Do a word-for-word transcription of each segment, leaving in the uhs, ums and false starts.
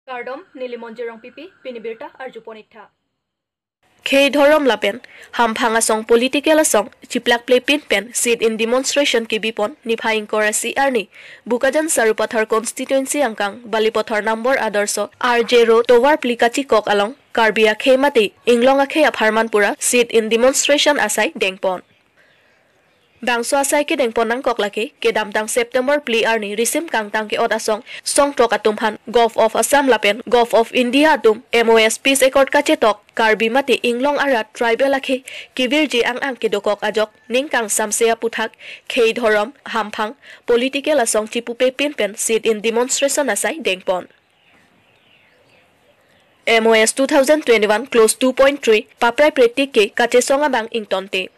Kardom, neli Monjir Rongpipi, pini birta arjupon iktha. Khei dhorom lapen hamphang asong political asong chiplak plepin pen sit-in demonstration kebipon niphai ingkoi ra isi arni Bokajan Sarupathar constituency angkang Balipathar number Adarsha R J Road tovar phli kachikok along Karbi akhei mate Inglong akhei apharman pura sit-in demonstration asai dengpon. Bangso asai kedengpon nangkok lake kedamtang September phli arni risim kangtang ke-ot asong songtrok atum aphan Govt of Assam lapen Govt of India atum M O S peace accord kachetok Karbi mate Inglong arat tribal akhei kevirji ang-ang kedokok ajok ning kangsamse aputhak khei dhorom hamphang political asong chipupepin pen sit-in demonstration asai dengpon. M O S two thousand twenty-one clause two point three paprai pretik ke kachesong abang ingtonte.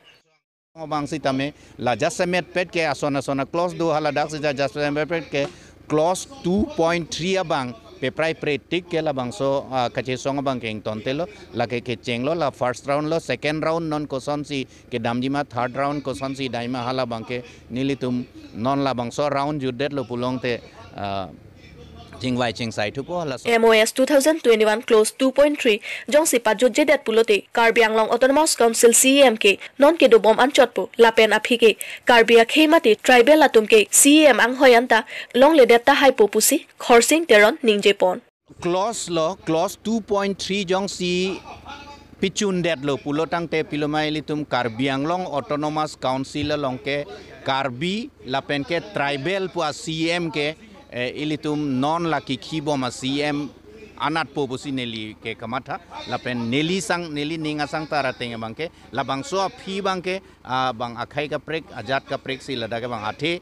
Abang sitame la jasemet pet ke ason ason a clause do haladak sita jasemet pet ke clause two point three abang paprai pretik ke labangso, ah, kachesong abang ke ingtontelo, lake kechenglo, la first round lo, second round non kosonsi kedamjima, third round kosonsi damjima halabang ke nelitum non labangso round jutdetlo pulote, ah, chingvai chingsai thupo halaso. M O S two thousand twenty-one clause two point three jongsi pajutjedet pulote Karbi Anglong Autonomous Council C E M ke non kedobom anchotpo lapen aphi ke Karbi akhei mate tribal atum ke C E M anghoi anta longledet tahaipo pusi Khorsing Teron ningjepon. Clause lo, clause two point three jongsi pichundetlo pulotangte piloma ilitum Karbi Anglong Autonomous Council along ke Karbi lapen ke tribal pu a C E M ke, eh, ilitum non la kikhibom a C E M anatpo pusi neli ke kamatha lapen neli sang, neli ning asang ta rateng abang ke labangso aphi abang ke, ah, bang akhei kaprek, ajat kaprek si ladak ke bang athe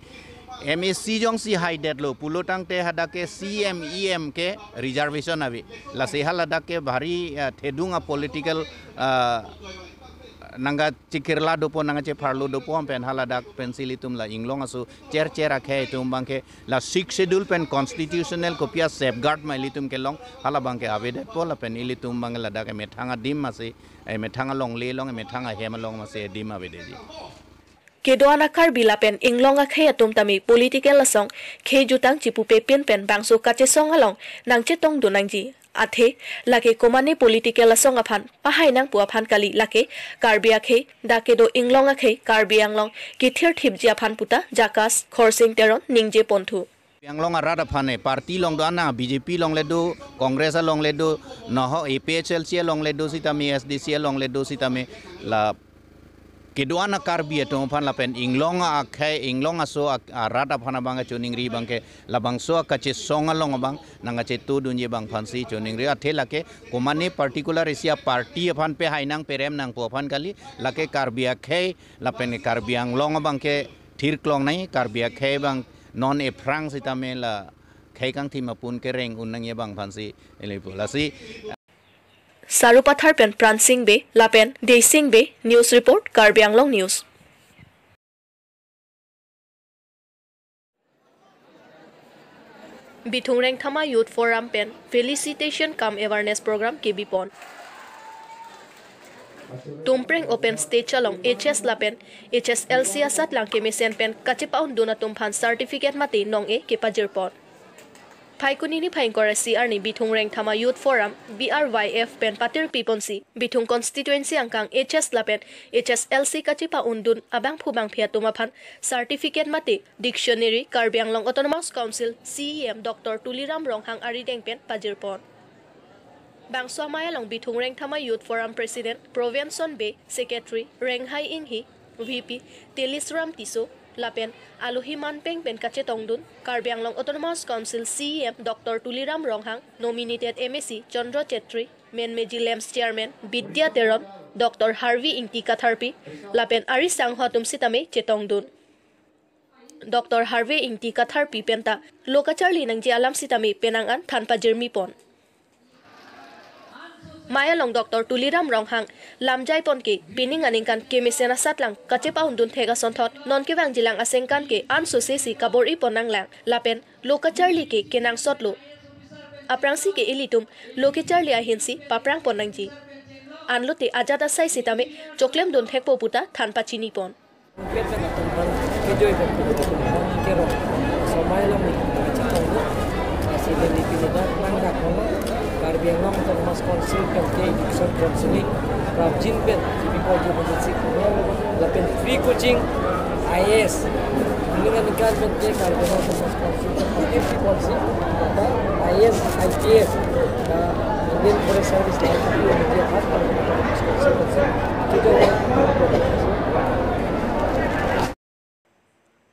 M A C jongsi haidetlo pulotangte hadak ke C E M, E M ke reservation ave. Lasi haladak ke bhari, ah, thedung a political, ah, nangkachikirla dopo, nangkachepharlo dopo pen haladak pensi ilitum la Inglong aso chercher akhei atum abang ke la Sixth Schedule pen constitutional kopi a safeguard ma ilitum kelong halabang ke avedetpo lapen ilitum abang ladak ke methang adim masi, eh, methang alongle along, methang ahem along masi adim avedeji. Kedo-an a Karbi lapen Inglong akhei atum tame political asong khei jutang chipupepin pen bangso kachesong along nangchetongdun nangji. Athe lake komane political asong aphan pahai nangpo aphan kali, lake Karbi akhei, dak kedo Inglong akhei Karbi Anglong kethirthipji aphan puta JACAS Khorsing Teron ningjeponthu. Karbi Anglong arat aphan e party along do, ana B J P along le do, Congress along le do, noho A P H L C along le do sitame, A S D C along le do sitame, la kedo-an a Karbi atum aphan lapen Inglong akhei, Inglong aso ak-, arat aphan abang kachoningri abang ke labangso kachesong along abang nangkachetongdunji abang aphansi choningri, athe lake komane particular isi a party aphan pehai nang perem nangpo aphan kali, lake Karbi akhei lapen Karbi Anglong abang ke thirklong nai, Karbi akhei abang non ephrang sitame la khei kangthim apun kereng un nangji abang aphansi ilipo. Lasi Sarupathar pen Pransing Bey lapen Deising Bey, news report, Karbi Anglong News. Bithung Rengthama Youth Forum pen felicitation cum awareness program kebipon. Tumpreng open stage along H S lapen H S L C asatlang kemesen pen kachepa-undun atum aphan certificate mate nong-e kepajirpon. Phaikuni niphai ingkoi ra isi arni Bithung Rengthama Youth Forum, B R Y F pen patirpiponsi Bithung constituency angkang H S lapen H S L C kachepa-undun abangphu bangphi atum aphan certificate mate dictionary Karbi Anglong Autonomous Council C E M Doctor Tuliram Ronghang arideng pen pajirpon. Bangso amei along Bithung Rengthama Youth Forum President Provenson Bey, Secretary Renghai Inghi, V P Telisram Tisso lapen alohi manpeng pen kachetongdun Karbi Anglong Autonomous Council C E M Doctor Tuliram Ronghang, nominated M A C Chandra Chetri, Menmeji Lamps Chairman Bidya Teron, Doctor Harvey Ingti Katharpi lapen ari sangho atum sitame chetongdun. Doctor Harvey Ingti Katharpi penta lo kacharli nangji alam sitame penang an than pajirmipon. Mei along Doctor Tuliram Ronghang lamjaipon ke pining aningkan kemesen asatlang kachepa-undun thek asonthot non kevangjilang asengkan ke ansose si kabor-ipon nanglang lapen lo kacharli ke kenangsotlo. Aphrangsi ke ilitum lo kacharli ahinsi paprangpon nangji. Anlote ajat asai sitame choklemdun thekpo puta than pachinipon. Pet pen atum aphan kejoi pen pu atum aphan kerok somai lam ni kachetong do. Iben ipin dak nangdaklo, Karbi Anglong Autonomous Council pen ke education counseling prapjin pen ipi pon ji pen si, lapen free coaching, I A S. Ning aningkan pen ke Karbi Anglong Autonomous Council pen ke free coaching, apa, I A S, I P S, ah, Indian Forest Service, I P S, India hat, Karbi Anglong Autonomous Council pen si.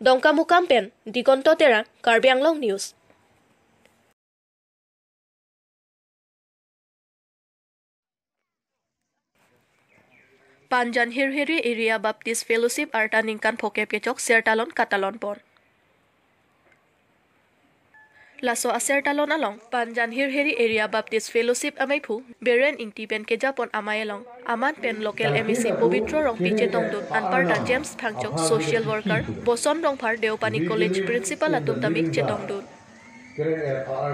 Dongkamukam pen Digonto Terang, Karbi Anglong News. Panjan Hirhiri Area Baptist Fellowship arta ningkan phokep kechok sertalon katalon pon. Laso asertalon along Panjan Hirhiri Area Baptist Fellowship ameiphu Beren Ingti pen kejapon amei along aman pen local M A C Pobitro Rongpi chetongdun, anparta James Phangchok, social worker, Boson Rongphar, Deopani College principal atum tame chetongdun.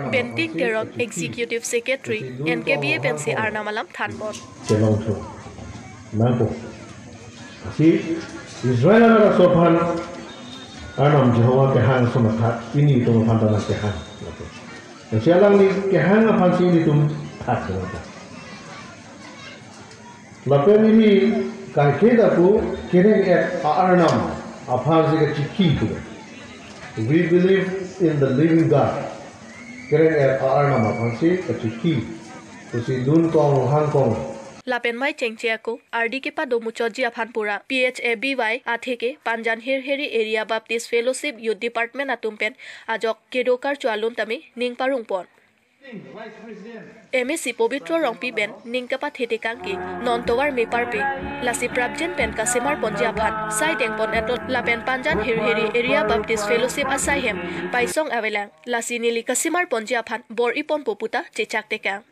Benting Teron, Executive Secretary, N K B A pensi arnam alam thanpon. Chelongthu nangpo. Si Israel arat aso aphan arnam Jehovah kehang aso matha, pini itum aphan ta nangkehang. Lasi alangli kehang aphansi ilitum thak. Lapen ili kaike ta pu kereng-et a-arnam aphansi kachikhi pu. We believe in the living God. Kereng-et a-arnam aphansi kachikhi pusi dunkong hangkong. Lapen mei chengche ako ardi kepado muchotji aphan pura P H A B Y atheke Panjan Hirhiri Area Baptist Fellowship Youth Department atum pen ajok kedo karcho alun tame ning parungpon. M A C Pobitro Rongpi pen ning kapathe tekang ke non tovar me parpe. Lasi prapjin pen kasemar ponji aphan sai dengpon etlo, lapen Panjan Hirhiri Area Baptist Fellowship asai hem paisong avelang. Lasi neli kasemar ponji aphan bor-i ponpo puta chechak tekang.